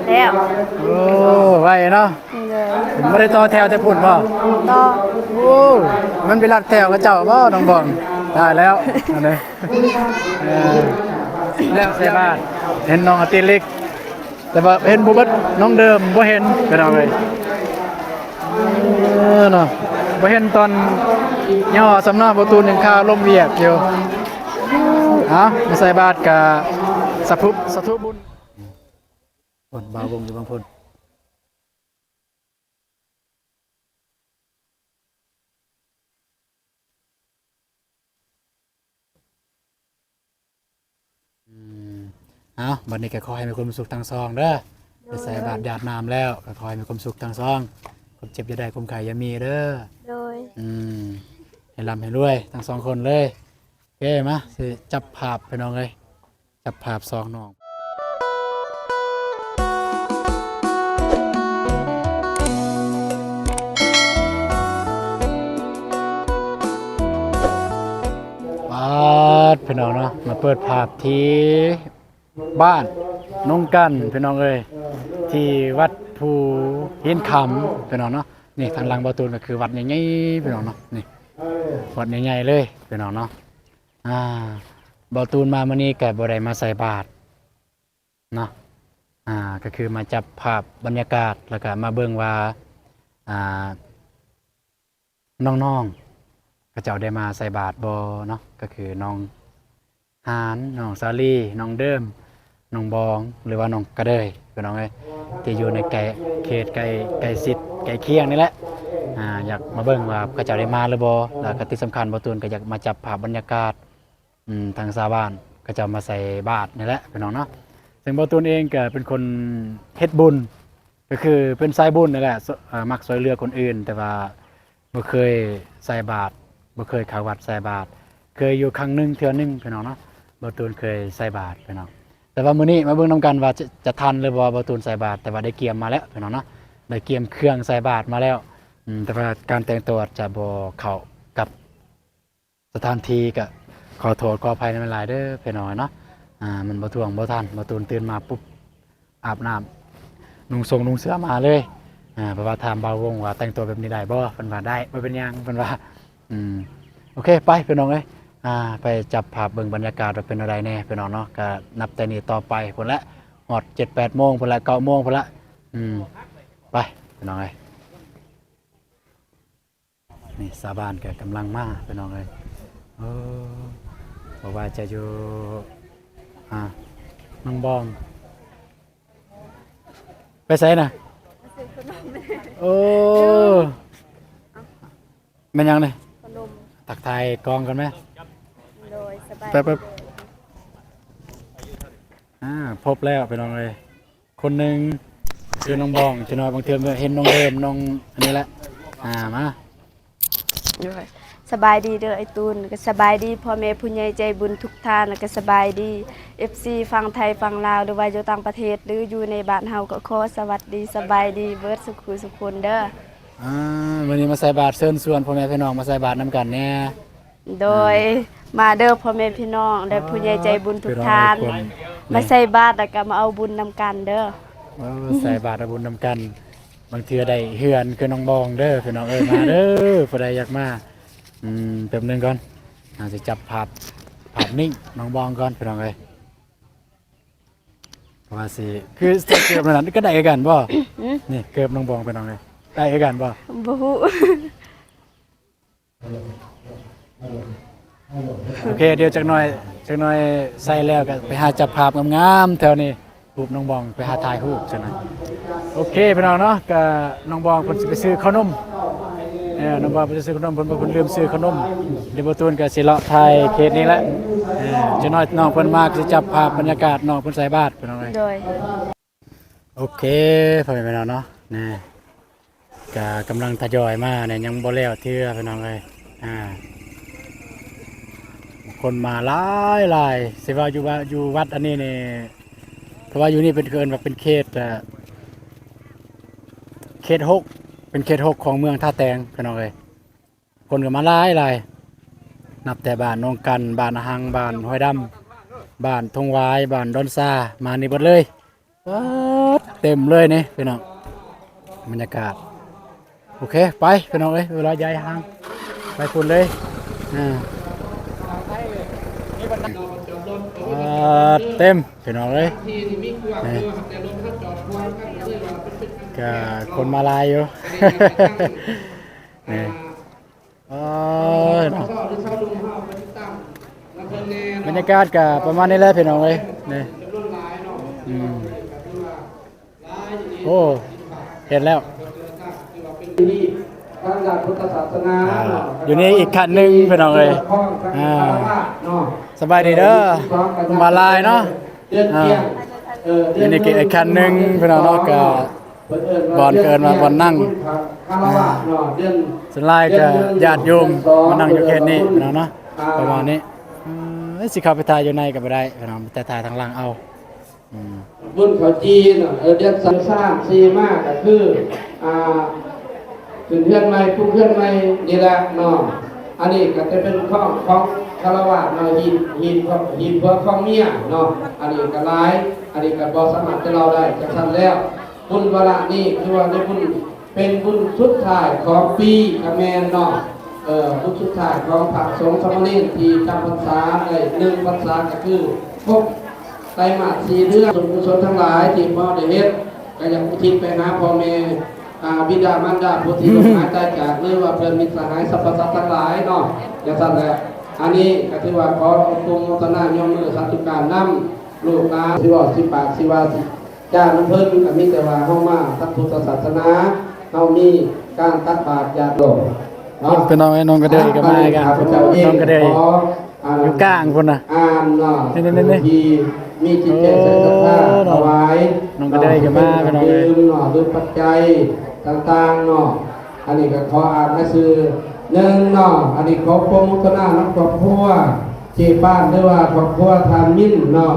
ແລ້ວ ໂອ້ ໄວເນາະ ໂດຍ ບໍ່ໄດ້ຕໍ່ແຖວແຕ່ພຸ້ນບໍ່? ຕໍ່ ໂອ້ ມັນໄປລັດແຖວເຂົາເຈົ້າບໍ່ ນ້ອງບອງ? ຕາຍແລ້ວ ອັນນີ້ ເອີ ແລ້ວໃສ່ບາດ ເຫັນນ້ອງອາຕິເລັກ ແຕ່ວ່າເຫັນບໍ່ເບິດ ນ້ອງເດີມບໍ່ເຫັນ ພີ່ນ້ອງເອີຍ ເອີເນາະ ບໍ່ເຫັນຕອນຍໍ້ຊ້ຳເນາະ ບໍ່ຕູນຍັງຄາລົມວຽກຢູ່ ເອົາ ມາໃສ່ບາດກະສາທຸ ສາທຸບຸນ ຄົນບ່າວວົງຢູ່ບາງຄົນ. ອືມ ເອົາ ບັດນີ້ກໍຂໍໃຫ້ມີຄວາມສຸກທັງສອງເດີ ໂດຍ ໄປໃສ່ບາດຢາດນ້ຳແລ້ວ ກໍຂໍໃຫ້ມີຄວາມສຸກທັງສອງ ຄວາມເຈັບຢ່າໄດ້ ຄວາມໄຂ້ຢ່າມີເດີ ໂດຍ ອືມ ໃຫ້ລ່ຳໃຫ້ລວຍທັງສອງຄົນເລີຍ ໂອເຄ ມາ ຊິຈັບພາບ ພີ່ນ້ອງເອີຍ. ຈັບພາບສອງນ້ອງ ປາດ ພີ່ນ້ອງເນາະ ມາເປີດພາບທີ່ບ້ານໜອງກັນ ພີ່ນ້ອງເອີຍ ທີ່ວັດພູຫີນຄຳ ພີ່ນ້ອງເນາະ ນີ້ທາງຫຼັງບ່າວຕູນກໍຄືວັດໃຫຍ່ໆ ພີ່ນ້ອງເນາະ ນີ້ວັດໃຫຍ່ໆ ເລີຍ ພີ່ນ້ອງເນາະ. ອ່າ ບ່າວຕູນມາມື້ນີ້ກໍບໍ່ໄດ້ມາໃສ່ບາດເນາະ ອ່າ ກໍຄືມາຈັບພາບບັນຍາກາດ ແລ້ວກໍມາເບິ່ງວ່າ ອ່າ ນ້ອງໆ ເຂົາເຈົ້າໄດ້ມາໃສ່ບາດບໍ່ເນາະ ກໍຄືນ້ອງຫານ ນ້ອງສາລີ ນ້ອງເດີມ ນ້ອງບອງ ຫຼືວ່ານ້ອງກະເດີຍ ພີ່ນ້ອງເອີຍ ທີ່ຢູ່ໃນໃກ້ ເຂດໃກ້ ໃກ້ຊິດໃກ້ຄຽງນີ້ແຫຼະ ອ່າ ຢາກມາເບິ່ງວ່າເຂົາເຈົ້າໄດ້ມາຫຼືບໍ່ ແລ້ວກໍທີ່ສຳຄັນບ່າວຕູນກໍຢາກມາຈັບພາບບັນຍາກາດ ອືມ ທາງຊາວບ້ານເຂົາເຈົ້າມາໃສ່ບາດນີ້ແຫຼະ ພີ່ນ້ອງເນາະ ເຊິ່ງບ່າວຕູນເອງກໍເປັນຄົນເຮັດບຸນ ກໍຄືເປັນສາຍບຸນນັ້ນແຫຼະ ເອີ ມັກຊ່ວຍເຫຼືອຄົນອື່ນ ແຕ່ວ່າ ບໍ່ເຄີຍໃສ່ບາດ ບໍ່ເຄີຍເຂົ້າວັດໃສ່ບາດ ເຄີຍຢູ່ຄັ້ງໜຶ່ງເທື່ອໜຶ່ງ ພີ່ນ້ອງເນາະ ບ່າວຕູນເຄີຍໃສ່ບາດ ພີ່ນ້ອງ ແຕ່ວ່າມື້ນີ້ມາເບິ່ງນຳກັນວ່າຈະ ຈະທັນຫຼືບໍ່ ບ່າວຕູນໃສ່ບາດ ແຕ່ວ່າໄດ້ກຽມມາແລ້ວ ພີ່ນ້ອງເນາະ ໄດ້ກຽມເຄື່ອງໃສ່ບາດມາແລ້ວ ອືມ ແຕ່ວ່າການແຕ່ງຕົວອາດຈະບໍ່ເຂົ້າກັບສະຖານທີ່ ກະຂໍໂທດຂໍອະໄພນຳຫຼາຍເດີ ພີ່ນ້ອງເນາະ ອ່າ ມັນບໍ່ທ່ວງບໍ່ທັນ ບ່າວຕູນຕື່ນມາປຸບ ອາບນ້ຳ ນຸ່ງຊົງນຸ່ງເສື້ອມາເລີຍ ອ່າ ເພາະວ່າຖາມບ່າວວົງວ່າແຕ່ງຕົວແບບນີ້ໄດ້ບໍ່ ເພິ່ນວ່າໄດ້ ບໍ່ເປັນຫຍັງ ເພິ່ນວ່າ ອືມ ໂອເຄ ໄປ ພີ່ນ້ອງເອີຍ ອ່າ ໄປຈັບພາບເບິ່ງບັນຍາກາດວ່າເປັນແນວໃດແດ່ ພີ່ນ້ອງເນາະ ກະນັບແຕ່ນີ້ຕໍ່ໄປພຸ້ນແຫຼະ ຮອດເຈັດແປດໂມງພຸ້ນແຫຼະ ເກົ້າໂມງພຸ້ນລະ ອືມ ໄປ ພີ່ນ້ອງເອີຍ. ນີ້ຊາວບ້ານກໍກຳລັງມາ ພີ່ນ້ອງເອີຍ ເອີ ບໍ່ວ່າຈະຢູ່ ອ່າ ນ້ອງບອງ ໄປໃສນະ? ຊື້ຂະໜົມ ໂອ້ ແມ່ນຫຍັງນີ້? ຂະໜົມ ທັກທາຍກ້ອງກ່ອນແມະ ໂດຍ ສະບາຍ ແປັບໆ ອ່າ ພົບແລ້ວ ພີ່ນ້ອງເອີຍ. ຄົນໜຶ່ງ ຄືນ້ອງບອງ ຈັກໜ້ອຍບາງເທື່ອເຫັນນ້ອງເດີມ ນ້ອງອັນນີ້ແຫຼະ ອ່າ ມາ ໂດຍ ສະບາຍດີເດີອ້າຍຕູນ ກໍສະບາຍດີພໍ່ແມ່ຜູ້ໃຫຍ່ໃຈບຸນທຸກທ່ານ ແລ້ວກໍສະບາຍດີເອັຟຊີຝັ່ງໄທຝັ່ງລາວ ຫຼືວ່າຢູ່ຕ່າງປະເທດ ຫຼືຢູ່ໃນບ້ານເຮົາ ກໍຂໍສະຫວັດດີສະບາຍດີເບິດສຸຂູສຸຄົນເດີ. ອ່າ ມື້ນີ້ມາໃສ່ບາດ ເຊີນຊວນພໍ່ແມ່ພີ່ນ້ອງມາໃສ່ບາດນຳກັນແດ່. ໂດຍ ອ່າ ມາເດີພໍ່ແມ່ພີ່ນ້ອງ ແລະ ຜູ້ໃຫຍ່ໃຈບຸນທຸກທ່ານ ພີ່ນ້ອງ ມາໃສ່ບາດ ແລ້ວກໍມາເອົາບຸນນຳກັນເດີ. ເອີ ໃສ່ບາດເອົາບຸນນຳກັນ ບາງເທື່ອໄດ້ເຮືອນຄືນ້ອງບອງເດີພີ່ນ້ອງເອີຍ ມາເດີ ຜູ້ໃດຢາກມາ ອືມ ແປັບໜຶ່ງກ່ອນ ເຮົາຊິຈັບພາບ ພາບນີ້ນ້ອງບອງກ່ອນພີ່ນ້ອງເອີຍ ເພາະວ່າຊິ ຄືໃສ່ເກີບນັ້ນກໍໄດ້ຄືກັນບໍ່? ຫື? ນີ້ເກີບນ້ອງບອງພີ່ນ້ອງເອີຍ ໄດ້ຄືກັນບໍ່? ບໍ່ຮູ້. ໂອເຄ ດຽວຈັກໜ້ອຍ ຈັກໜ້ອຍໃສ່ແລ້ວກໍໄປຫາຈັບພາບງາມໆແຖວນີ້ ຮູບນ້ອງບອງ ໄປຫາຖ່າຍຮູບຊັ້ນນະ. ໂອເຄພີ່ນ້ອງເນາະ ກໍນ້ອງບອງເພິ່ນຊິໄປຊື້ເຂົ້າໜົມ ເອີ ນ້ອງບອງເພິ່ນຊິຊື້ເຂົ້າໜົມ ເພິ່ນ ເພິ່ນລືມຊື້ເຂົ້າໜົມ. ດຽວບ່າວຕູນກໍຊິເລາະຖ່າຍເຂດນີ້ແຫຼະ ເອີ ຈັກໜ້ອຍນ້ອງເພິ່ນມາກໍຊິຈັບພາບບັນຍາກາດນ້ອງເພິ່ນໃສ່ບາດພີ່ນ້ອງເອີຍ. ໂດຍ. ໂອເຄ ພໍ່ແມ່ພີ່ນ້ອງເນາະ ນີ້ກະກຳລັງທະຍອຍມານີ້ ຍັງບໍ່ແລ້ວເທື່ອພີ່ນ້ອງເອີຍ ອ່າ ຄົນມາຫຼາຍໆ ຊິວ່າຢູ່ວ່າ ຢູ່ວັດອັນນີ້ນີ້ ເພາະວ່າຢູ່ນີ້ເປັນ ເອີ້ນວ່າເປັນເຂດ ເອີ ເຂດຫົກ ເປັນເຂດຫົກຂອງເມືອງທ່າແຕງພີ່ນ້ອງເອີຍ. ຄົນກໍມາຫຼາຍໆ ນັບແຕ່ບ້ານໜອງກັນ ບ້ານອາຫັງ ບ້ານຫ້ວຍດຳ ບ້ານທົ່ງຫວາຍ ບ້ານດອນຊາ ມານີ້ເບິດເລີຍ ປາດ ເຕັມເລີຍນີ້ພີ່ນ້ອງ ບັນຍາກາດ. ໂອເຄ ໄປພີ່ນ້ອງເອີຍ ເວລາຍ້າຍຫ້າງ ໄປພຸ້ນເລີຍ. ອ່າ ປາດ ເຕັມພີ່ນ້ອງເອີຍ ນີ້ ກະຄົນມາຫຼາຍຢູ່. ນີ້ ເອີ ເນາະ ບັນຍາກາດກະປະມານນີ້ແຫຼະພີ່ນ້ອງເອີຍ ນີ້. ອືມ ໂອ້ ເຫັນແລ້ວ ທາງດ້ານພຸດທະສາສະໜາ ອ່າ ຢູ່ນີ້ອີກຂັ້ນໜຶ່ງພີ່ນ້ອງເອີຍ. ອ່າ ສະບາຍດີເດີ ມາຫຼາຍເນາະ. ອ່າ ຢູ່ນີ້ກະອີກຂັ້ນໜຶ່ງພີ່ນ້ອງເນາະ ກະບ່ອນ ເອີ້ນວ່າບ່ອນນັ່ງ ອ່າ ສ່ວນຫຼາຍກະຍາດໂຍມມານັ່ງຢູ່ເຂດນີ້ພີ່ນ້ອງເນາະ ປະມານນີ້. ເອີ ຊິເຂົ້າໄປຖ່າຍຢູ່ໃນກະບໍ່ໄດ້ພີ່ນ້ອງ ແຕ່ຖ່າຍທາງຫຼັງເອົາ. ອືມ ບຸນເຂົ້າຈີ່ເນາະ ເອີ ເດືອນສາມ ສີ່ມາກະຄື ອ່າ ຂຶ້ນເຮືອນໃໝ່ ປຸກເຮືອນໃໝ່ນີ້ແຫຼະເນາະ. ອັນນີ້ກະຈະເປັນຂອງ ຂອງຄາລະວາດເນາະ ຮີດ ຮີດ ຮີດຜົວຄອງເມຍເນາະ. ອັນນີ້ກະຫຼາຍ ອັນນີ້ກະບໍ່ສາມາດຈະເລົ່າໄດ້ ຈັ່ງຊັ້ນແລ້ວ ບຸນວາລະນີ້ຄືວ່າໄດ້ບຸນ ເປັນບຸນສຸດທ້າຍຂອງປີກະແມ່ນເນາະ. ເອີ ບຸນສຸດທ້າຍຂອງພະສົງສາມະເນນທີ່ຈຳພັນສາໄດ້ໜຶ່ງພັນສາ ກະຄືຄົບໄຕມາດສີ່ເດືອນ. ບຸນກຸສົນທັງຫຼາຍທີ່ພວກເຮົາໄດ້ເຮັດ ກະຢາກອຸທິດໄປຫາພໍ່ແມ່ ອ່າ ບິດາມານດາ ຜູ້ທີ່ ອືມ ລ່ວງຫາຍຕາຍຈາກ ຫຼືວ່າເພື່ອນມິດສະຫາຍສັບພະສັດທັງຫຼາຍເນາະ ຈັ່ງຊັ້ນແຫຼະ. ອັນນີ້ກະຖືວ່າຂໍອະນຸໂມທະນາຍົກມືສາທຸການນຳ ລູກຫຼານ ຊິເວົ້າ ຊິປາກ ຊິວ່າ ຊິ ຈ້ານຳເພິ່ນ ກະມີແຕ່ວ່າເຮົາມາທາງພຸດທະສາສະໜາ ເຮົາມີການຕັກບາດຢາດໂລກເນາະ. ພີ່ນ້ອງເອີຍ ນ້ອງກະເດີຍກະມາອີກ ນ້ອງກະເດີຍຢູ່ກາງພຸ້ນນະ ອ່ານເນາະ ນີ້ໆໆ ທີ່ມີຈິດໃຈໃສ່ສັດທາ ໂອ້ ຖວາຍ ນ້ອງກະເດີຍກະມາ ພີ່ນ້ອງເອີຍ ເນາະ ຫຼືປັດໄຈຕ່າງໆເນາະ. ອັນນີ້ກະຂໍອ່ານລາຍຊື່ໜຶ່ງເນາະ. ອັນນີ້ຂໍຄວາມໂມທະນານຳຄອບຄົວເຈປານ ຫຼືວ່າຄອບຄົວທ່ານມິນເນາະ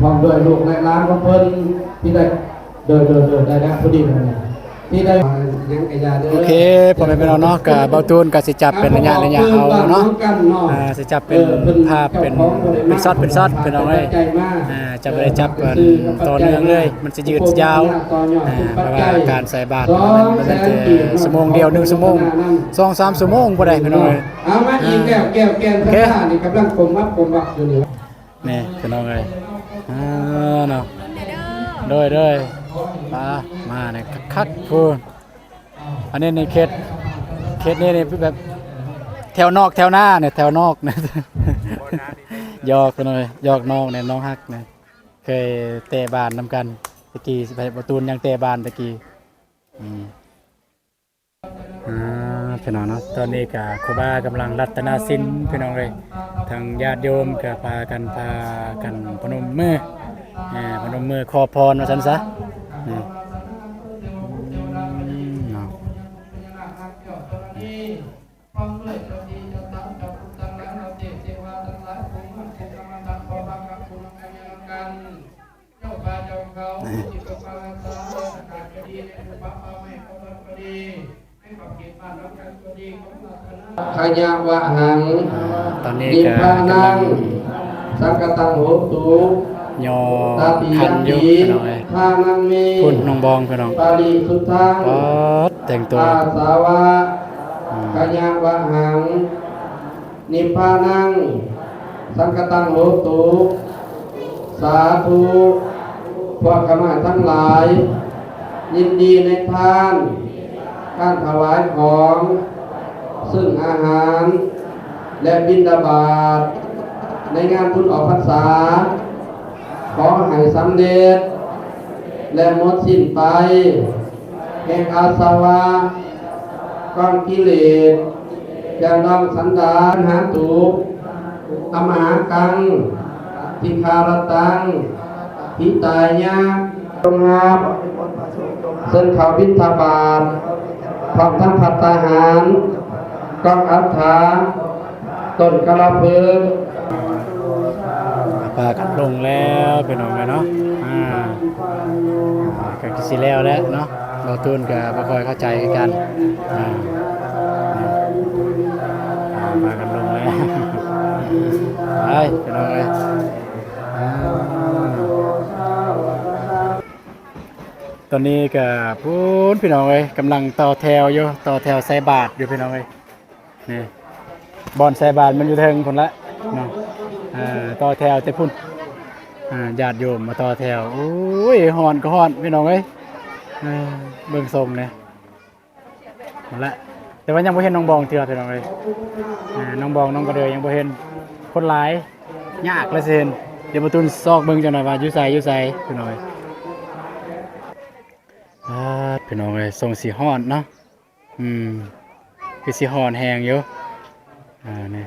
ພ້ອມດ້ວຍລູກແລະຫຼານຂອງເພິ່ນທີ່ໄດ້ ໂດຍ ໂດຍ ໂດຍ ໄດ້ແລ້ວ ພໍດີແລ້ວ ທີ່ໄດ້ຫຍັງກະຢ່າເດີ. ໂອເຄ ພໍ່ແມ່ພີ່ນ້ອງເນາະ ກະເບົາຕູນກະຊິຈັບເປັນໄລຍະໄລຍະເອົາເນາະ ອ່າ ຊິຈັບເປັນພາບເປັນ ເປັນຊັອດເປັນຊັອດພີ່ນ້ອງເອີຍ ອ່າ ຈະບໍ່ໄດ້ຈັບອັນຕໍ່ເນື່ອງເລີຍ ມັນຊິຍືດຊິຍາວ ອ່າ ເພາະວ່າການໃສ່ບາດມັນແມ່ນແຕ່ຊົ່ວໂມງດຽວ ໜຶ່ງຊົ່ວໂມງ ສອງສາມຊົ່ວໂມງບໍ່ໄດ້ພີ່ນ້ອງເອີຍ. ເອົາມາອີກແລ້ວ ແກ້ວແກ່ນສັດທານີ້ກຳລັງກົມວັບກົມວັບຢູ່ນີ້ ນີ້ພີ່ນ້ອງເອີຍ ອ່າ ເນາະ ໂດຍ ໂດຍ ມາ ມານີ້ຄັກໆ ພຸ້ນ. ອັນນີ້ໃນເຂດ ເຂດນີ້ນີ້ແບບແຖວນອກແຖວນານີ້ ແຖວນອກນະ ຫຍອກພີ່ນ້ອງເອີຍ ຫຍອກນ້ອງນີ້ ນ້ອງຮັກນີ້ ເຄີຍເຕະບານນຳກັນແຕ່ກີ້ ເບາຕູນຍັງເຕະບານແຕ່ກີ້. ອືມ ອ່າ ພີ່ນ້ອງເນາະ ຕອນນີ້ກະຄູບາກຳລັງລັດຕະນະສິນພີ່ນ້ອງເອີຍ ທັງຍາດໂຍມກະພາກັນ ພາກັນພະນົມມື ອ່າ ພະນົມມືຂໍພອນວ່າຊັ້ນຊະ ນີ້ ອືມ ເນາະ. ຂະຍະວະຫັງ ອ່າ ຕອນນີ້ກະກຳລັງ ສັງຄະຕັງ ໂຫຕຸ ຍໍຂັນຢູ່ພີ່ນ້ອງເອີຍ ພຸ້ນນ້ອງບອງພີ່ນ້ອງ ປາລິສຸດທັງ ປາດ ແຕ່ງຕົວ ອາສາວະ ອືມ ຂະຍະວະຫັງ ນິບພານັງ ສັງຄະຕັງ ໂຫຕຸ ສາທຸ ພວກຂ້ານ້ອຍທັງຫຼາຍ ຍິນດີໃນທານ ການຖວາຍຂອງ ຊຶ່ງອາຫານ ແລະ ບິນທະບາດ ໃນງານບຸນອອກພັນສາ ຂໍໃຫ້ສຳເລັດ ແລະ ໝົດສິ້ນໄປ ແຫ່ງອາສະວະ ກອງກິເລດ ແກ່ນອງສັນດານ ຫາຕຸ ອະມະຫາກັງ ທິຄາລະຕັງ ຫິຕາຍະ ຈົ່ງຮັບ ເຊິ່ງເຂົ້າບິນທະບາດ ພ້ອມທັງພັດຕາຫານ ກອງອັດຖາ ຕົ້ນກາລະພຶກ ພາກັນລົງແລ້ວພີ່ນ້ອງເອີຍເນາະ ອ່າ ກະຊິແລ້ວແລ້ວເນາະ ເບົາຕູນກະບໍ່ຄ່ອຍເຂົ້າໃຈຄືກັນ ອ່າ ອ່າ ພາກັນລົງແລ້ວ ໄປພີ່ນ້ອງເອີຍ ອ່າ. ຕອນນີ້ກໍພຸ້ນພີ່ນ້ອງເອີຍ ກຳລັງຕໍ່ແຖວຢູ່ ຕໍ່ແຖວໃສ່ບາດຢູ່ພີ່ນ້ອງເອີຍ. ນີ້ບ່ອນໃສ່ບາດມັນຢູ່ເທິງພຸ້ນລະເນາະ. ເອີ ຕໍ່ແຖວແຕ່ພຸ້ນ ອາ ຍາດໂຍມມາຕໍ່ແຖວ. ໂອ້ຍ ຮ້ອນກໍຮ້ອນພີ່ນ້ອງເອີຍ. ເອີ ເບິ່ງຊົງແດ່ ນັ້ນແຫຼະ ແຕ່ວ່າຍັງບໍ່ເຫັນນ້ອງບອງເທື່ອພີ່ນ້ອງເອີຍ. ເອີ ນ້ອງບອງ ນ້ອງກະເດີຍຍັງບໍ່ເຫັນ ຄົນຫຼາຍ ຍາກລະຊິເຫັນ. ດຽວບໍ່ຕູນຊອກເບິ່ງຈັກໜ່ອຍວ່າຢູ່ໃສ ຢູ່ໃສພີ່ນ້ອງເອີຍ. ອາ ພີ່ນ້ອງເອີຍ ຊົງຊິຮ້ອນເນາະ. ອືມ ຄືຊິຮ້ອນແຮງຢູ່. ອາ ນີ້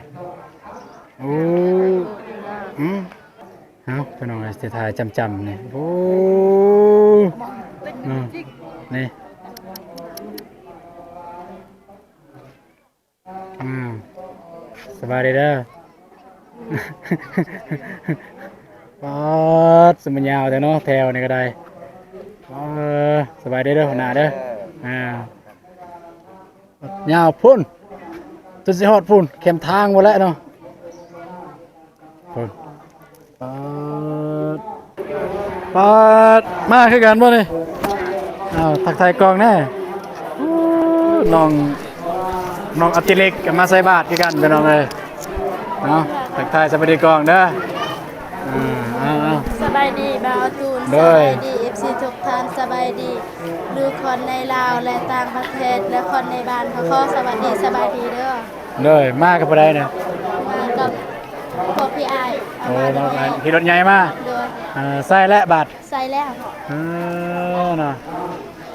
ໂອ້ ອືມ ເອົາ ພີ່ນ້ອງເອີຍ ຊິຖ່າຍຈ້ຳໆ ນີ້. ໂອ້ ອືມ ນີ້ ອືມ ສະບາຍດີເດີ. ປາດ ສະມາຍາວແທ້ເນາະ ແຖວນີ້ກໍໄດ້. ເອີ ສະບາຍດີເດີ ຫົວໜ້າເດີ. ອ່າ ຍາວພຸ້ນ ຈົນຊິຮອດພຸ້ນ ແຄມທາງພຸ້ນແຫຼະເນາະ. ພຸ້ນ ປາດ ປາດ ມາຄືກັນບໍ່ນີ້? ອ້າວ ທັກທາຍກ້ອງແດ່. ໂອ້ ນ້ອງ ນ້ອງອະຕິເລັກກໍມາໃສ່ບາດຄືກັນ ພີ່ນ້ອງເອີຍ. ເອົາ ທັກທາຍສະບາຍດີກ້ອງເດີ. ເອີ ເອົາ ເອົາ ສະບາຍດີບ່າວຕູນ. ໂດຍ ສະບາຍດີ ເອັຟຊີ ທຸກທ່ານ. ສະບາຍດີ ຫຼືຄົນໃນລາວ ແລະ ຕ່າງປະເທດ ແລະ ຄົນໃນບ້ານ ຂໍສະຫວັດດີ ສະບາຍດີເດີ. ໂດຍ ມາກັບຜູ້ໃດນະ? ມາກັບພວກພີ່ອ້າຍ. ໂອ້ ມາກັບພີ່ລົດໃຫຍ່ມາ. ໂດຍ ເອີ ໃສ່ແລ້ວບາດ ໃສ່ແລ້ວ. ເອີ ເນາະ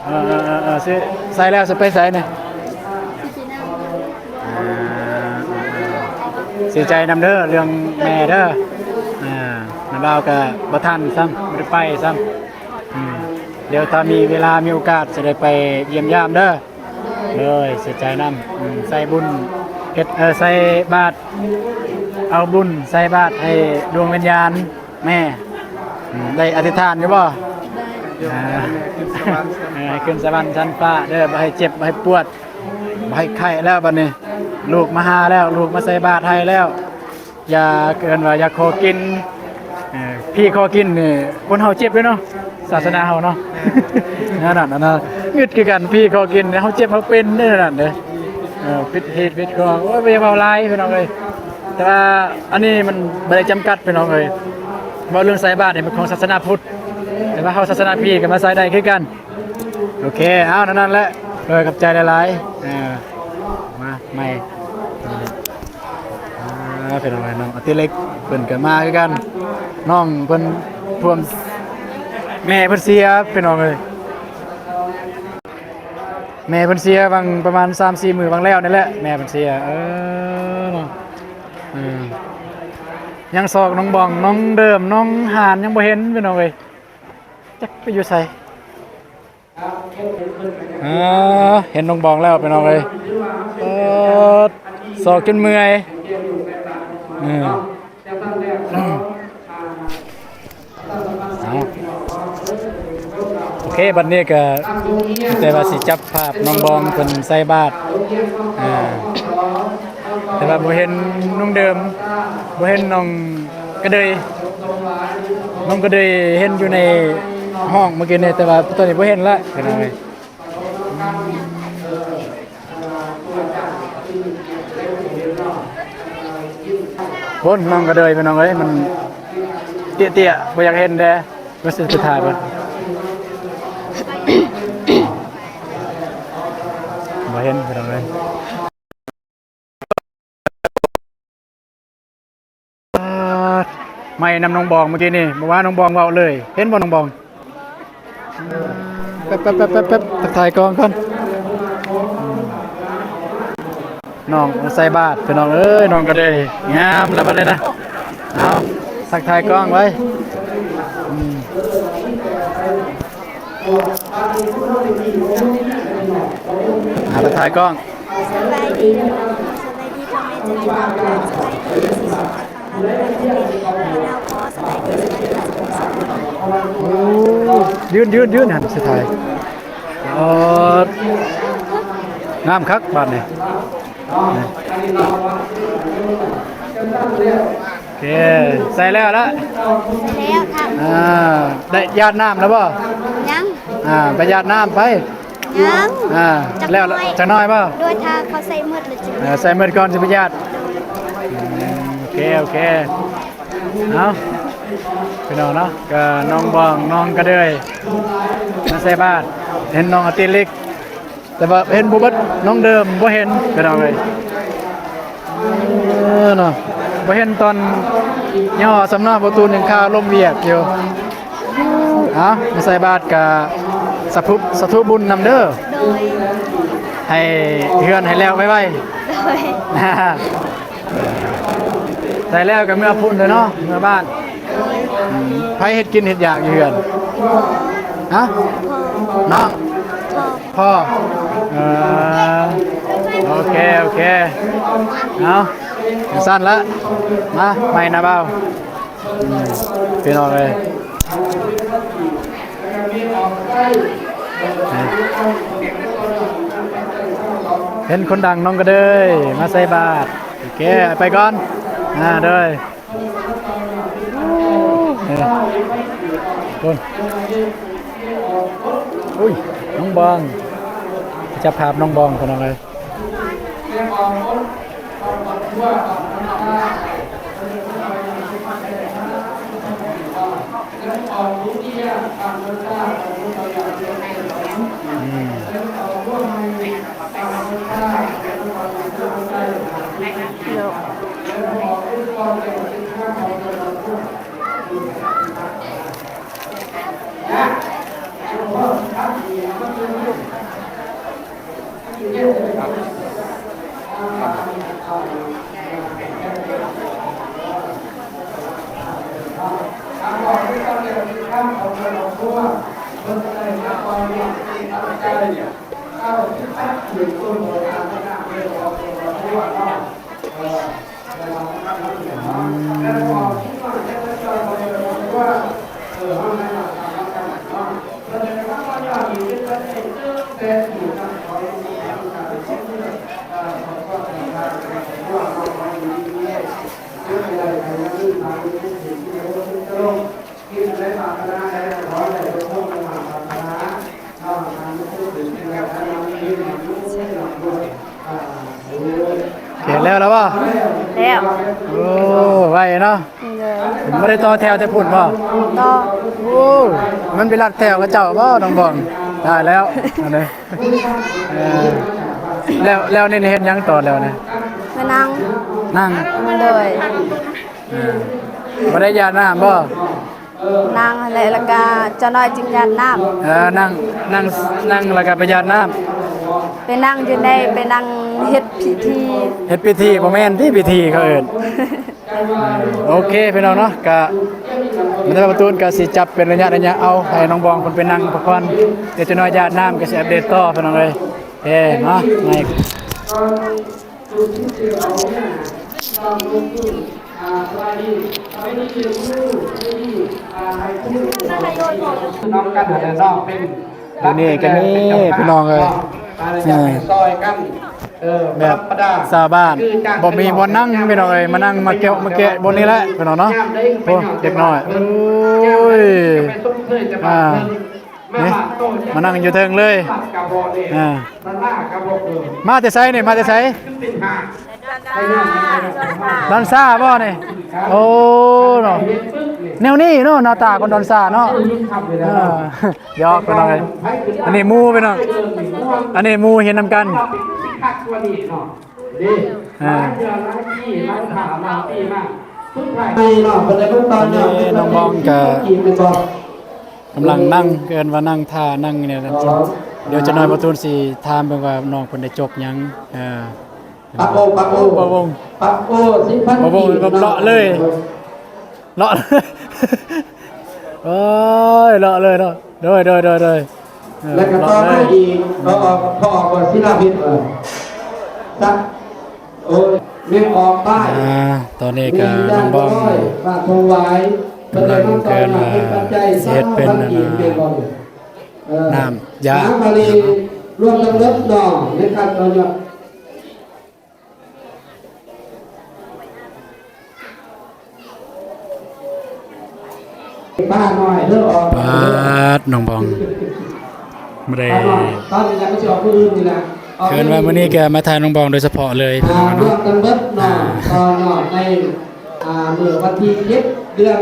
ເອີ ເອີ ເອີ ເອີ ຊິໃສ່ແລ້ວຊິໄປໃສນີ້? ຊິໄປນຳ. ອ່າ ເອີ ເອີ ເອີ ເສຍໃຈນຳເດີ ເລື່ອງແມ່ເດີ. ອ່າ ນ້າບ່າວກໍບໍ່ທັນຊ້ຳ ບໍ່ໄດ້ໄປຊ້ຳ. ອືມ ດຽວຖ້າມີເວລາ ມີໂອກາດ ຊິໄດ້ໄປຢ້ຽມຢາມເດີ. ໂດຍ ເສຍໃຈນຳ. ອືມ ໃສ່ບຸນ ເຮັດ ເອີ ໃສ່ບາດ ເອົາບຸນໃສ່ບາດໃຫ້ດວງວິນຍານແມ່. ອືມ ໄດ້ອະທິຖານຢູ່ບໍ່? ໄດ້. ອ່າ ເອີ ໃຫ້ຂຶ້ນສະຫວັນຊັ້ນຟ້າເດີ ບໍ່ໃຫ້ເຈັບ ບໍ່ໃຫ້ປວດ ບໍ່ໃຫ້ໄຂ້ແລ້ວບັດນີ້. ລູກມາຫາແລ້ວ ລູກມາໃສ່ບາດໃຫ້ແລ້ວ. ຢາ ເອີ້ນວ່າຢາຂໍກິນ ເອີ ຜີຂໍກິນນີ້ ຄົນເຮົາເຈັບເດ້ເນາະ ສາສະໜາເຮົາເນາະ. ແມ່ນ ແນວນັ້ນນະ ງຶດຄືກັນ ຜີຂໍກິນ ເຮົາເຈັບເຮົາເປັນເດ້ ແນວນັ້ນເດ້. ເອີ ຜິດຮີດຜິດຄອງ ໂອ້ຍ ບໍ່ຢາກເວົ້າຫຼາຍພີ່ນ້ອງເອີຍ. ແຕ່ວ່າອັນນີ້ມັນບໍ່ໄດ້ຈຳກັດພີ່ນ້ອງເອີຍ. ເວົ້າເລື່ອງໃສ່ບາດນີ້ ມັນຂອງສາສະໜາພຸດ ແຕ່ວ່າເຮົາສາສະໜາຜີກໍມາໃສ່ໄດ້ຄືກັນ. ໂອເຄ ເອົາ ນັ້ນແຫຼະ ໂດຍ ຂອບໃຈຫຼາຍໆ. ເອີ ມາໃໝ່ ອ່າ ພີ່ນ້ອງເອີຍ ນ້ອງອະຕິເລັກເພິ່ນກໍມາຄືກັນ. ນ້ອງເພິ່ນພວມ ແມ່ເພິ່ນເສຍພີ່ນ້ອງເອີຍ. ແມ່ເພິ່ນເສຍຫວ່າງປະມານສາມສີ່ມື້ຫວ່າງແລ້ວນີ້ແຫຼະ ແມ່ເພິ່ນເສຍ. ເອີ ເນາະ ເອີ ຍັງຊອກນ້ອງບອງ ນ້ອງເດີມ ນ້ອງຫານ ຍັງບໍ່ເຫັນພີ່ນ້ອງເອີຍ. ຈັກໄປຢູ່ໃສ? ອ່າ ເຫັນນ້ອງບອງແລ້ວພີ່ນ້ອງເອີຍ. ເອີ ຊອກຈົນເມື່ອຍ. ເອີ ເອົາ ໂອເຄ ບັດນີ້ກໍແຕ່ວ່າຊິຈັບພາບນ້ອງບອງເພິ່ນໃສ່ບາດ. ອ່າ ແຕ່ວ່າບໍ່ເຫັນນ້ອງເດີມ ບໍ່ເຫັນນ້ອງກະເດີຍ. ນ້ອງກະເດີຍເຫັນຢູ່ໃນຫ້ອງເມື່ອກີ້ນີ້ ແຕ່ວ່າຕອນນີ້ບໍ່ເຫັນລະພີ່ນ້ອງເອີຍ. ພຸ້ນ ນ້ອງກະເດີຍພີ່ນ້ອງເອີຍ ມັນເຕ້ຍໆ ບໍ່ຢາກເຫັນແດ່. ວ່າຊິໄປຖ່າຍບໍ່ ບໍ່ເຫັນພີ່ນ້ອງເອີຍ. ປາດ ໄໝ້ນຳນ້ອງບອງເມື່ອກີ້ນີ້ ບໍ່ວ່ານ້ອງບອງເວົ້າເລີຍ. ເຫັນບໍ່ນ້ອງບອງ? ແປັບໆໆໆ ທັກທາຍກ້ອງກ່ອນ. ນ້ອງໃສ່ບາດ ພີ່ນ້ອງເອີຍ ນ້ອງກະເດີຍ ງາມແລ້ວບັດນີ້ນະ. ເອົາ ທັກທາຍກ້ອງໄວ້. ອືມ ອ່າ ທັກທາຍກ້ອງ. ສະບາຍດີ ສະບາຍດີພໍ່ແມ່ເຈົ້າ ສະບາຍດີ ໂອ້ ຢືນໆໆ ຫັ້ນສຸດທ້າຍ. ເອີ ງາມຄັກບາດນີ້. ໂອເຄ ໃສ່ແລ້ວລະ ໃສ່ແລ້ວ ອ່າ ໄດ້ຢາດນ້ຳແລ້ວບໍ່? ຍັງ. ອ່າ ໄປຢາດນ້ຳໄປ. ຍັງ ອ່າ ຈັກ ແລ້ວ ໜ້ອຍ ຈັກໜ້ອຍບໍ່? ໂດຍ ຖ້າເຂົາໃສ່ໝົດແລ້ວຈຶ່ງ ເອີ ໃສ່ໝົດກ່ອນຈຶ່ງໄປຢາດ. ໂອເຄ ໂອເຄ ເອົາ ພີ່ນ້ອງເນາະ ກໍນ້ອງບອງ ນ້ອງກະເດີຍ ມາໃສ່ບາດ. ເຫັນນ້ອງອາຕິເລັກ ແຕ່ວ່າເຫັນບໍ່ເບິດ ນ້ອງເດີມບໍ່ເຫັນ ພີ່ນ້ອງເອີຍ. ເອີເນາະ ບໍ່ເຫັນຕອນຍໍ້ສຳເນາະ ບໍ່ຕູນຍັງຄາລົມວຽກຢູ່. ເອົາ ມາໃສ່ບາດກະສາທຸ ສາທຸບຸນນຳເດີ. ໂດຍ ໃຫ້ເຮືອນໃຫ້ແລ້ວໄວໆ. ໂດຍ ໃສ່ແລ້ວກໍເມືອພຸ້ນເລີຍເນາະ ເມືອບ້ານ. ໂດຍ ອືມ ໃຜເຮັດກິນເຮັດຢາກຢູ່ເຮືອນ? ຮະ? ນ້ອງ? ພໍ່. ເອີ ໂອເຄ ໂອເຄ ເອົາ ຈັ່ງຊັ້ນລະ ມາໃໝ່ນະບ່າວ. ອືມ ພີ່ນ້ອງເອີຍ ເຫັນຄົນດັງ ນ້ອງກະເດີຍ ມາໃສ່ບາດ. ໂອເຄ ໄປກ່ອນ ອ່າ ເດີຍ. ເອີ ຄົນ ອຸ້ຍ ນ້ອງບອງ ຈັບພາບນ້ອງບອງ ພີ່ນ້ອງເອີຍ. ເຮັດແລ້ວລະບໍ່? ແລ້ວ. ໂອ້ ໄວເນາະ. ໂດຍ. ບໍ່ໄດ້ຕໍ່ແຖວແຕ່ພຸ້ນບໍ່? ຕໍ່. ໂອ້ ມັນໄປລັດແຖວເຂົາເຈົ້າບໍ່ ນ້ອງບອງ? ຕາຍແລ້ວ ອັນນີ້. ເອີ ແລ້ວ ແລ້ວນີ້ເຮັດຫຍັງຕໍ່ແລ້ວນີ້? ມານັ່ງ. ນັ່ງ. ໂດຍ. ເອີ ບໍ່ໄດ້ຢາດນ້ຳບໍ່? ນັ່ງຫັ້ນແຫຼະ ແລ້ວກະຈັກໜ້ອຍຈຶ່ງຢາດນ້ຳ. ເອີ ນັ່ງ ນັ່ງ ນັ່ງແລ້ວກະໄປຢາດນ້ຳ. ໄປນັ່ງຢູ່ໃນ ໄປນັ່ງເຮັດພິທີ. ເຮັດພິທີ ບໍ່ແມ່ນຕິ ພິທີເຂົາເອີ້ນ. ເອີ ໂອເຄ ພີ່ນ້ອງເນາະ ກະ ແມ່ນວ່າປະຕູນກະຊິຈັບເປັນໄລຍະໆ ເອົາໃຫ້ນ້ອງບອງເພິ່ນໄປນັ່ງພັກຜ່ອນ ດຽວຈັກໜ້ອຍຢາດນ້ຳກະຊິອັບເດດຕໍ່ ພີ່ນ້ອງເອີຍ. ເອີ ມາ ມາອີກ. ນ້ອງກັນຫັ້ນແຫຼະເນາະ ເປັນ ຢູ່ນີ້ກໍມີພີ່ນ້ອງເອີຍ ເອີ ຊ່ອຍກັນ ເອີ ແບບຊາວບ້ານບໍ່ມີບ່ອນນັ່ງພີ່ນ້ອງເອີຍ ມານັ່ງມາແກະມາແກະບ່ອນນີ້ແຫຼະພີ່ນ້ອງເນາະ. ໂອ້ ເດັກນ້ອຍ ໂອ້ຍ ອ່າ ນີ້ ມານັ່ງຢູ່ເທິງເລີຍ ອ່າ ມາແຕ່ໃສນີ້ ມາແຕ່ໃສ? ດອນຊາບໍ່ນີ້? ໂອ້ ເນາະ ແນວນີ້ເນາະ ໜ້າຕາຄົນດອນຊາເນາະ ເອີ ຢອກພີ່ນ້ອງເອີຍ. ອັນນີ້ໝູ່ພີ່ນ້ອງ ອັນນີ້ໝູ່ເຮັດນຳກັນ ອ່າ ຕອນນີ້ນ້ອງບອງກະກຳລັງນັ່ງ ເອີ້ນວ່ານັ່ງຖ້ານັ່ງນີ້ແຫຼະ ດຽວຈັກໜ້ອຍບ່າວຕູນຊິຖາມເບິ່ງວ່ານ້ອງເພິ່ນໄດ້ຈົບຫຍັງ ເອີ. ປາໂອ ປາໂອ ປາວົງ ປາໂອ ສິບພັນ ປາວົງ ກີບ ເນາະ ເລາະເລີຍ ເລາະ ໂອ້ຍ ເລາະເລີຍເນາະ ໂດຍ ໂດຍ ໂດຍ ໂດຍ ເອີ ແລ້ວກໍຕໍ່ມາອີກ ພໍອອກ ພໍອອກກໍສິລາວິດ ເອີ ສະ ໂອ້ຍ ແມ່ອອກປ້າຍ ອ່າ ຕອນນີ້ກໍນ້ອງບອງ ກຳລັງເກີນວ່າຊິເຮັດເປັນ ອັນນ່າ ນ້ຳຢາ ນ້ຳທະເລ ລວມທັງເບິດ ເນາະ ໃນຂັ້ນຕອນ ປ້ານ້ອຍເດີ ອອກ ປາດ ນ້ອງບອງ ບໍ່ໄດ້ ຕອນນີ້ລະກໍຊິອອກມື້ອື່ນນີ້ລະ ຄືວ່າມື້ນີ້ກໍມາຖ່າຍນ້ອງບອງໂດຍສະເພາະເລີຍ ອ່າ ພີ່ນ້ອງເນາະ ຮວມກັນເບິດເນາະ ອ່າ ຕໍ່ຍອດໃນ ອ່າ ມື້ວັນທີເຈັດ ເດືອນ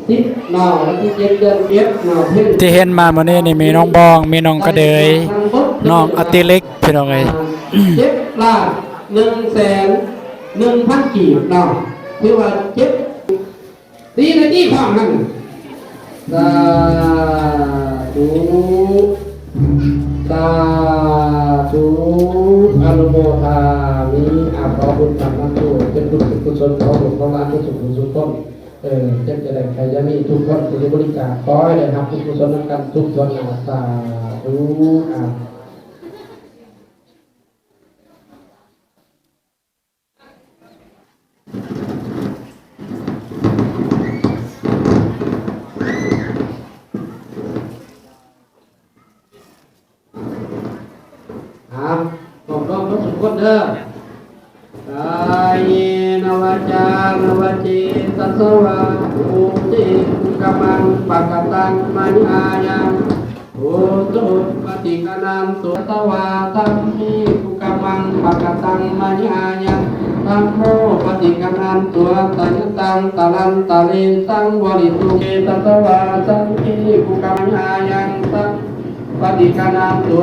ສິບເນາະ ວັນທີເຈັດ ເດືອນເຈັດເນາະ ທີ່ເຫັນມາມື້ນີ້ນີ້ມີນ້ອງບອງ ມີນ້ອງກະເດີຍ ນ້ອງອະຕິເລັກ ພີ່ນ້ອງເອີຍ ເຈັດລ້ານໜຶ່ງແສນໜຶ່ງພັນກີບເນາະ ຖືວ່າເຈັດ ດີໃນທີ່ຂອງຫັ້ນ ສາທຸ ສາທຸ ອະນຸໂມທາມິ ອາ ຂໍບຸນທຳນຳໂທດ ເປັນບຸນເປັນກຸສົນຂອງລູກຂອງຫຼານທຸກໆຄົນ ເອີ ເຈັບຈະໄດ້ໄຂ້ຢ່າມີ ທຸກຄົນທີ່ໄດ້ບໍລິຈາກ ຂໍໃຫ້ໄດ້ຮັບບຸນກຸສົນນຳກັນທຸກສ່ວນໜ້າ ສາທຸ ອາ. ອ່າ ພ້ອມໆເບິດທຸກຄົນເດີ ກາເຍນະວາຈານະວະເຈຕະສະວາ ໂອເຈ ກຸກະມັງ ປະກະຕັງ ມະຍາຍັງ ໂອໂຕ ປະຕິກະນັນຕຸ ສະວາ ສັງເຄ ກຸກະມັງ ປະກະຕັງ ມະຍາຍັງ ທຳໂມ ປະຕິກະນັນຕຸ ສະຍະຕັງ ຕະລັນຕະເລ ສັງວະລິຕຸ ເອຕະສະວາ ສັງເຄ ກຸກະມັງ ຍາຍັງ ສັງ ປະຕິກະນັນຕຸ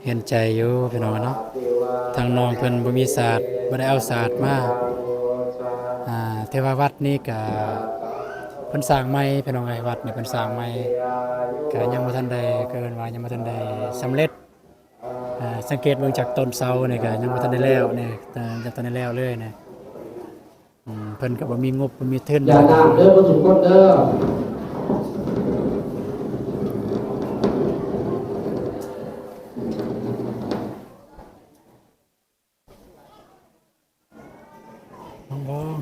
ເຫັນໃຈຢູ່ພີ່ນ້ອງເນາະ ທາງນ້ອງເພິ່ນບໍ່ມີສາດ ບໍ່ໄດ້ເອົາສາດມາ ອ່າ ແຕ່ວ່າວັດນີ້ກະເພິ່ນສ້າງໃໝ່ພີ່ນ້ອງເອີຍ ວັດນີ້ເພິ່ນສ້າງໃໝ່ ກະຍັງບໍ່ທັນໄດ້ ເອີ້ນວ່າຍັງບໍ່ທັນໄດ້ສຳເລັດ ອ່າ ສັງເກດເບິ່ງຈາກຕົ້ນເສົານີ້ກະຍັງບໍ່ທັນໄດ້ແລ້ວນີ້ ຍັງບໍ່ທັນໄດ້ແລ້ວເລີຍນີ້. ອືມ ເພິ່ນກໍບໍ່ມີງົບບໍ່ມີທຶນ ຢ່ານາມເດີ ເບິດທຸກຄົນເດີ ນ້ອງບອງ.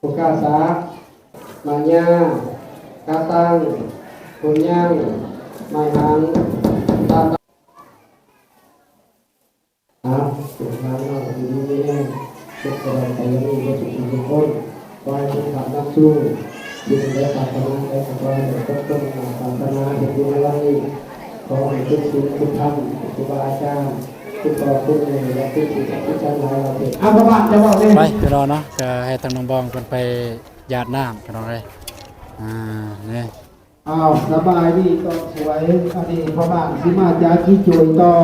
ໂອກາສາ ມາຍາ ກາຕັງ ໂຄນຍັງ ມາຍຫັງ ຕາ ອ່າ ເດີນທາງເນາະ ຢູ່ດີມີແຮງ ເຈັບກະໄດ້ໄຂ້ຢ່າມີ ເບິດທຸກຄົນ ຂໍໃຫ້ທຸກທ່ານນຳສູ່ ສິ່ງໃດປາດຖະໜາໄດ້ ກໍຂໍໃຫ້ໄດ້ສົມຄວາມປາດຖະໜາ ເຮັດບຸນໃນວັນນີ້ ຂໍໃຫ້ຄຸນສິນຄຸນທຳ ຄູບາອາຈານ ຄຸນພໍ່ຄຸນແມ່ ແລະ ສິ່ງສັກສິດທັງຫຼາຍ ເອົາ ພໍ່ບ້ານຈະເວົ້າເດ້ ໄປ ພີ່ນ້ອງເນາະ ກະໃຫ້ທາງນ້ອງບອງເພິ່ນໄປຢາດນ້ຳ ພີ່ນ້ອງເອີຍ ອ່າ ນີ້ ອ້າວ ສະບາຍດີຕອນສວຍ ອັນນີ້ພໍ່ບ້ານຊິມາຈາຈີໂຈຍຕໍ່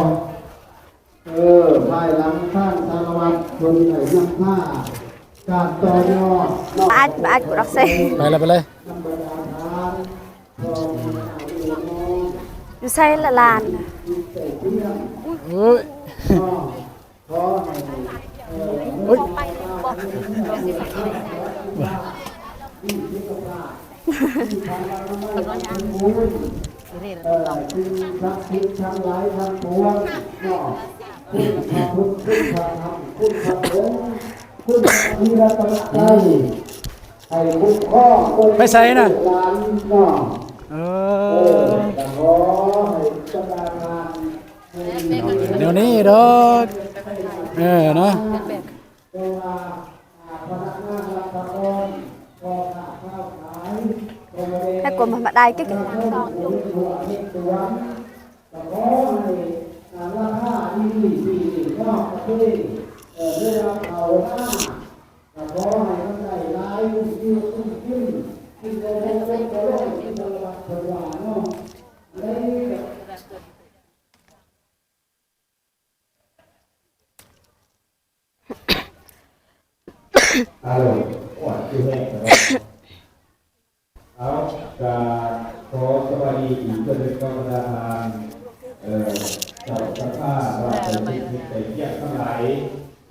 ເອີ ພາຍຫຼັງທ່ານສາລະວັດເພິ່ນໄດ້ນຳພາການຕໍ່ຍອດເນາະ ອັດ ອັດ ອັດ ໄປເລີຍ ໄປເລີຍ ຢູ່ໃສລະຫຼານ ໂອ້ຍ. ໂອ້ຍ ເອີ ສິ່ງສັກສິດທັງຫຼາຍທັງປວງເນາະ ຄຸນພະພຸດ ຄຸນພະທຳ ຄຸນພະສົງ ຄຸນພະສີລັດຕະນະໄຕ ໃຫ້ຄຸ້ມຄອງ ໄປໃສນະ ລູກຫຼານເນາະ ເອີ ເອີ ກໍຂໍໃຫ້ບັນດາທ່ານ ແນວນີ້ດອກ ເອີ ເນາະ ໃຫ້ກົມມາໄດ້ກິກ ກໍຂໍໃຫ້ ອ່າ ລາຄາດີໆ ປີນີ້ເນາະ ກະຄື ເອີ ເວລາເຂົ້າມາ ກໍຂໍໃຫ້ມັນໄດ້ຫຼາຍ ຢູ່ກິນກິນ ກິນບໍ່ໝົດ ຈົນບໍ່ລົງ ເພິ່ນວ່າເນາະ ອາໂລ ເອົາ ກະຂໍສະບາຍດີອີກເທື່ອໜຶ່ງກັບບັນດາທ່ານ ເອີ ເຈົ້າສະພາ ແລະ ຜູ້ມີກຽດທັງຫຼາຍ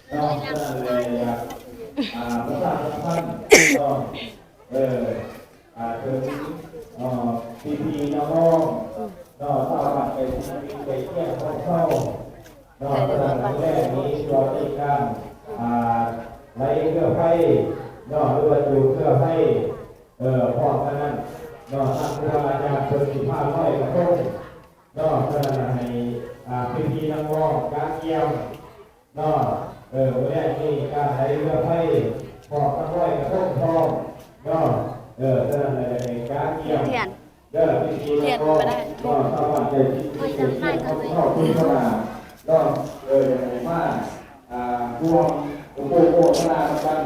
ເນາະ. ສະນັ້ນແລ້ວ ຢາກ ອ່າ ປະຊາສຳພັນເນາະ ເອີ ອ່າ ເຖິງ ເອີ ພີ່ໆນ້ອງໆເນາະ ຊາວບ້ານໃກ້ຊິດໃກ້ຄຽງຂອງເຮົາເນາະ. ສະນັ້ນແລ້ວ ມື້ແລກນີ້ ເພື່ອເປັນການ ອ່າ ໄລ່ເຮືອໄຟເນາະ ຫຼືວ່າຈູງເຮືອໄຟ ເອີ ພ້ອມກັນນັ້ນເນາະ ທາງຄູບາອາຈານເພິ່ນຊິພາລອຍກະທົງເນາະ. ສະນັ້ນໃຫ້ ອ່າ ພີ່ໆນ້ອງໆກະກຽມ ເນາະ ເອີ ມື້ແລກນີ້ການໄລ່ເຮືອໄຟ ພ້ອມທັງລອຍກະທົງພ້ອມເນາະ. ເອີ ສະນັ້ນແລ້ວກະກະກຽມ ເດີ ພີ່ໆນ້ອງໆເນາະ ຊາວບ້ານໃກ້ຊິດໃກ້ຄຽງຂອງເຮົາທຸກຄົນນະເນາະ. ເອີ ຢາກໃຫ້ມາ ອ່າ ຮ່ວມອະນຸໂມທະນານຳກັນ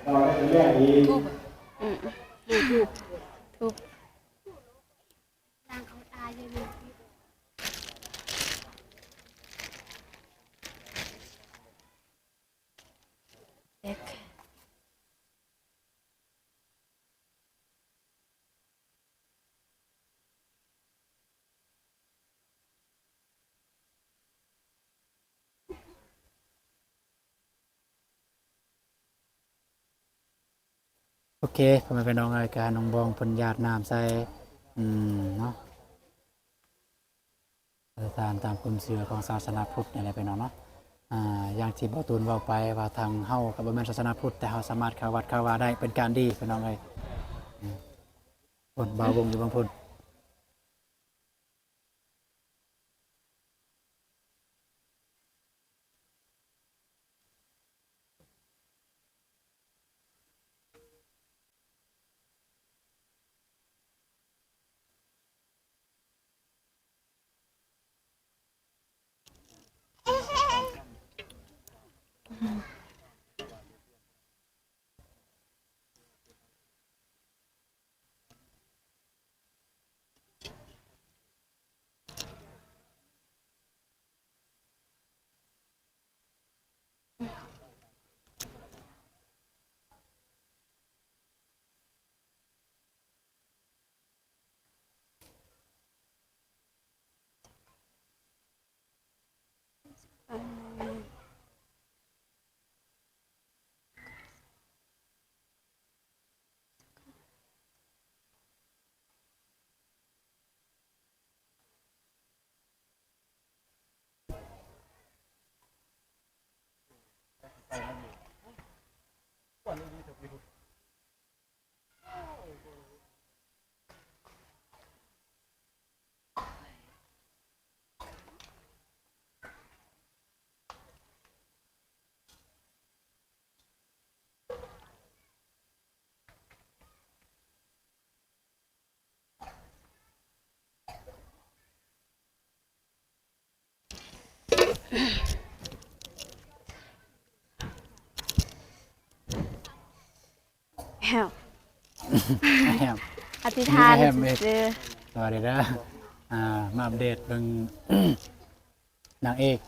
ເນາະ ໃນມື້ແລກນີ້. ອືມ ທຸບ ທຸບ ໂອເຄ ພໍ່ແມ່ພີ່ນ້ອງເອີຍ ກະນ້ອງບອງເພິ່ນຢາດນ້ຳໃສ່ ອືມ ເນາະ ອະທິຖານຕາມຄວາມເຊື່ອຂອງສາສະໜາພຸດນີ້ແຫຼະພີ່ນ້ອງເນາະ. ອ່າ ຢ່າງທີ່ບ່າວຕູນເວົ້າໄປວ່າ ທາງເຮົາກະບໍ່ແມ່ນສາສະໜາພຸດ ແຕ່ເຮົາສາມາດເຂົ້າວັດເຂົ້າວາໄດ້ ເປັນການດີພີ່ນ້ອງເອີຍ. ອືມ ພຸ້ນ ບ່າວວົງຢູ່ເບື້ອງພຸ້ນ. ແຮມ ແຮມ ອະທິຖານຊື່ໆ. ສະຫວັດດີເດີ ອ່າ ມາອັບເດດເບິ່ງ ນາງເອກ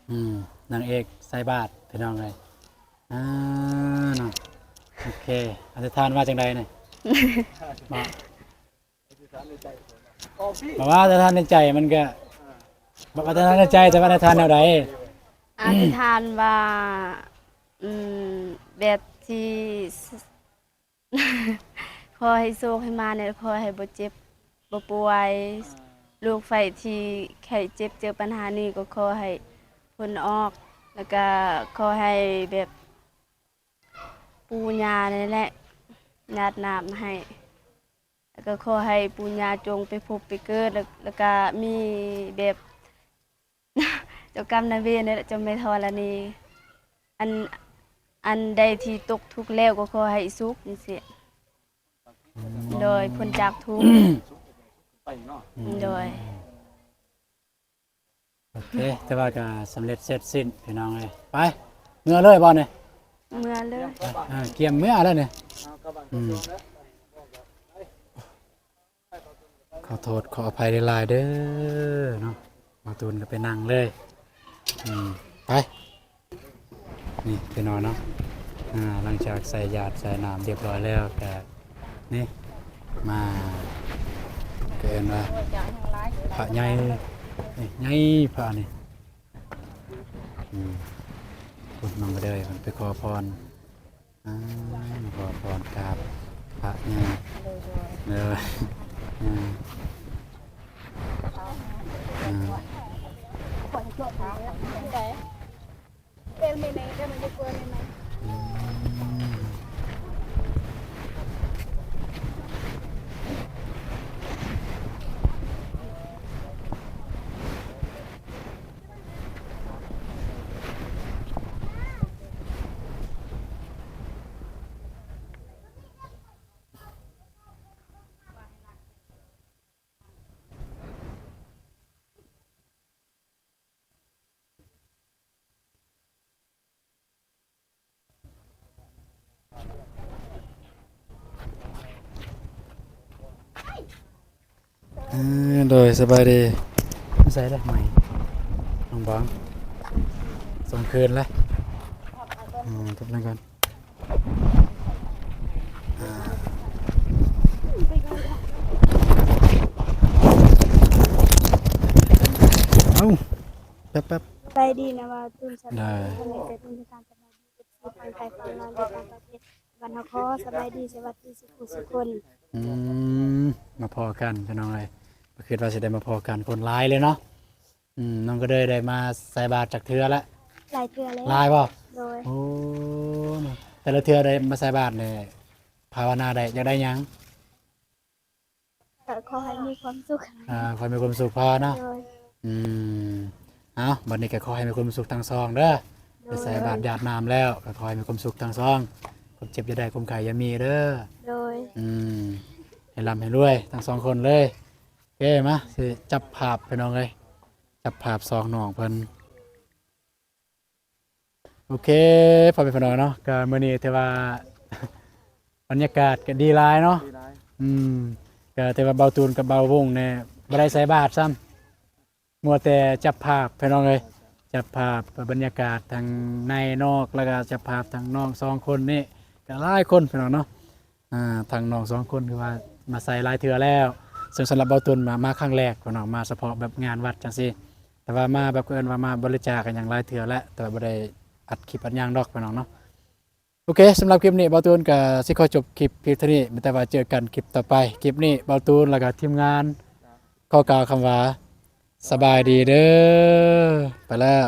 ອືມ ນາງເອກໃສ່ບາດພີ່ນ້ອງເອີຍ. ອ່າ ເນາະ ໂອເຄ ອະທິຖານວ່າຈັ່ງໃດນີ້? ບາດ ບອກວ່າອະທິຖານໃນໃຈມັນກະ ບອກອະທິຖານໃນໃຈ ແຕ່ວ່າອະທິຖານແນວໃດ? ອະທິຖານວ່າ ອືມ ແບບທີ່ ຂໍໃຫ້ໂຊກໃຫ້ມານແດ່ ຂໍໃຫ້ບໍ່ເຈັບບໍ່ປ່ວຍ ອາ ໂລກໄພທີ່ໄຂ້ເຈັບເຈີບັນຫານີ້ ກໍຂໍໃຫ້ພົ້ນອອກ ແລ້ວກະຂໍໃຫ້ແບບ ປູ່ຍ່ານີ້ແຫຼະ ຍາດນ້ຳໃຫ້ ແລ້ວກະຂໍໃຫ້ປູ່ຍ່າຈົ່ງໄປພົບໄປເກີດ ແລ້ວ ແລ້ວກະມີແບບ ເຈົ້າກຳນາຍເວນນີ້ແຫຼະ ເຈົ້າແມ່ທໍລະນີ ອັນ ອັນໃດທີ່ຕົກທຸກແລ້ວກໍຂໍໃຫ້ສຸກຈັ່ງຊີ້ ອືມ ໂດຍ ພົ້ນຈາກທຸກ ອືມ ໂດຍ ໂອເຄ ແຕ່ວ່າກໍສຳເລັດເສັດສິ້ນພີ່ນ້ອງເອີຍ ໄປ ເມືອເລີຍບໍ່ນີ້? ເມືອເລີຍ ເອີ ກຽມເມືອແລ້ວນີ້ ອືມ. ຂໍໂທດຂໍອະໄພຫຼາຍໆເດີເນາະ ບ່າວຕູນກໍໄປນັ່ງເລີຍ ອືມ ໄປ ນີ້ພີ່ນ້ອງເນາະ ອ່າ ຫຼັງຈາກໃສ່ຢາດໃສ່ນ້ຳຮຽບຮ້ອຍແລ້ວ ກະນີ້ ມາ ເອີ້ນວ່າພະໃຫຍ່ ນີ້ໃຫຍ່ພະນີ້ ອືມ ພຸ້ນນ້ອງກະເດີຍເພິ່ນໄປຂໍພອນ ອ່າ ມາຂໍພອນກາບພະໃຫຍ່ ໂດຍ ໂດຍ ໂດຍ ອ່າ ອ່າ ອືມ. ເອີ ໂດຍ ສະບາຍດີ ໃສ່ລະໄໝ ນ້ອງບອງ ສອງຄືນລະ ອືມ ກັບນັ້ນກ່ອນ ອ່າ ເອົ້າ ແປັບໆ ສະບາຍດີນະວ່າ ຕຸ້ນ ສະບາຍດີ ພໍ່ແມ່ເກີດ ເປັນທາງການ ເອັຟຊີ ຝັ່ງໄທຝັ່ງລາວ ແລະ ຕ່າງປະເທດ ບ້ານເຮົາຂໍສະບາຍດີ ສະຫວັດດີສູ່ຜູ້ສູ່ຄົນ ອືມ ມາພໍ້ກັນພີ່ນ້ອງເອີຍ ບໍ່ຄິດວ່າຊິໄດ້ມາພໍ້ກັນ ຄົນຫຼາຍເລີຍເນາະ ອືມ ນ້ອງກະເດີຍໄດ້ມາໃສ່ບາດຈັກເທື່ອລະ? ຫຼາຍເທື່ອແລ້ວ ຫຼາຍບໍ່? ໂດຍ ໂອ້ ແຕ່ລະເທື່ອໄດ້ມາໃສ່ບາດນີ້ ພາວະນາໄດ້ ຢາກໄດ້ຫຍັງ? ກະຂໍໃຫ້ມີຄວາມສຸກ ອ່າ ຂໍໃຫ້ມີຄວາມສຸກພໍເນາະ ໂດຍ ອືມ ເອົ້າ ບັດນີ້ກະຂໍໃຫ້ມີຄວາມສຸກທັງສອງເດີ ໂດຍ ໄປໃສ່ບາດຢາດນ້ຳແລ້ວ ກະຂໍໃຫ້ມີຄວາມສຸກທັງສອງ ຄວາມເຈັບຢ່າໄດ້ ຄວາມໄຂ້ຢ່າມີເດີ ໂດຍ ອືມ ໃຫ້ລ່ຳໃຫ້ລວຍທັງສອງຄົນເລີຍ ໂອເຄ ມາ ຊິຈັບພາບພີ່ນ້ອງເອີຍ ຈັບພາບສອງນ້ອງເພິ່ນ. ໂອເຄ ພໍ່ແມ່ພີ່ນ້ອງເນາະ ກະມື້ນີ້ຖືວ່າ ບັນຍາກາດກະດີຫຼາຍເນາະ ດີຫຼາຍ ອືມ ກະຖືວ່າເບົາຕູນກັບເບົາວຸ້ງນີ້ບໍ່ໄດ້ໃສ່ບາດຊ້ຳ ມົວແຕ່ຈັບພາບພີ່ນ້ອງເອີຍ ຈັບພາບບັນຍາກາດທັງໃນນອກ ແລ້ວກະຈັບພາບທັງນ້ອງສອງຄົນນີ້ ກະຫຼາຍຄົນພີ່ນ້ອງເນາະ. ອ່າ ທັງນ້ອງສອງຄົນຄືວ່າມາໃສ່ຫຼາຍເທື່ອແລ້ວ ເຊິ່ງສຳລັບເບົາຕຸນມາ ມາຄັ້ງແລກເນາະ ມາສະເພາະແບບງານວັດຈັ່ງຊີ້ ແຕ່ວ່າມາແບບ ເອີ້ນວ່າມາບໍລິຈາກຫຍັງຫຼາຍເທື່ອແລ້ວ ແຕ່ວ່າບໍ່ໄດ້ອັດຄລິບອັດຫຍັງດອກພີ່ນ້ອງເນາະ. ໂອເຄ ສຳລັບຄລິບນີ້ເບົາຕຸນກະຊິຂໍຈົບຄລິບພຽງເທົ່ານີ້ ແຕ່ວ່າເຈີກັນຄລິບຕໍ່ໄປ. ຄລິບນີ້ເບົາຕຸນ ແລ້ວກະທີມງານຂໍກ່າວຄຳວ່າ ສະບາຍດີເດີ ໄປແລ້ວ.